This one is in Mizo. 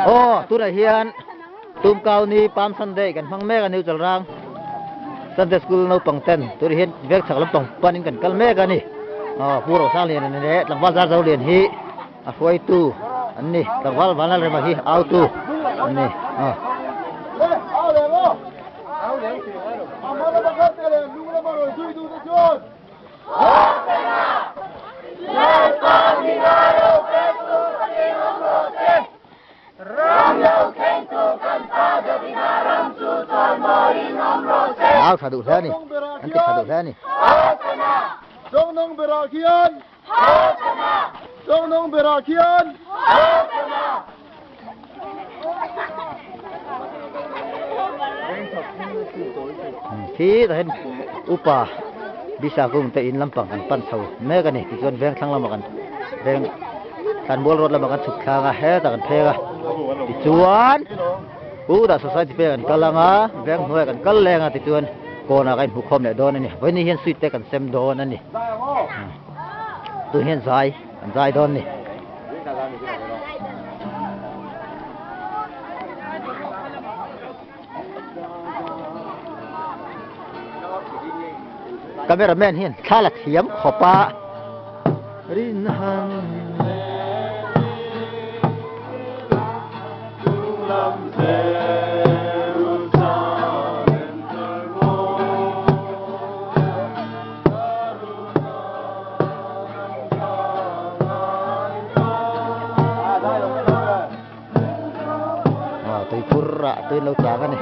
Aw tunah hian Tumkau ni Palm Sunday kan hmang mek a ni Chalrang Sunday School naupang ten tunah hian veng chhak lampang panin kan kal mek a ni. Aw Pu Rosang Lian leh Tlangval Zarzo Lian hi a hruaitu an ni. Tlangval Vanlalrema hi autu an ni. Aw. Au tha duh hle a ni. An ti tha duh hle a ni. Chongnawng berah khian Chongnawng berah khian Khi tah hian upa Bisa kung te in lampang kan pan chho mek a ni. Tichuan veng thlang lamah kan veng Thlanmual road lamah kan chhuk thlang a, hetah kan phek a. Tichuan U dah society pek kan kal ang a, veng hnuaiah kan kal leng a tichuan kawnah kan inhmukhawm leh dawn a ni. Vawiin hian sweet te kan sem dawn a ni. Tun hian zai kan zai dawn a ni. Camera man hian thla la thiam khawp a rin han. Tuipur ah tui an lo chang a ni.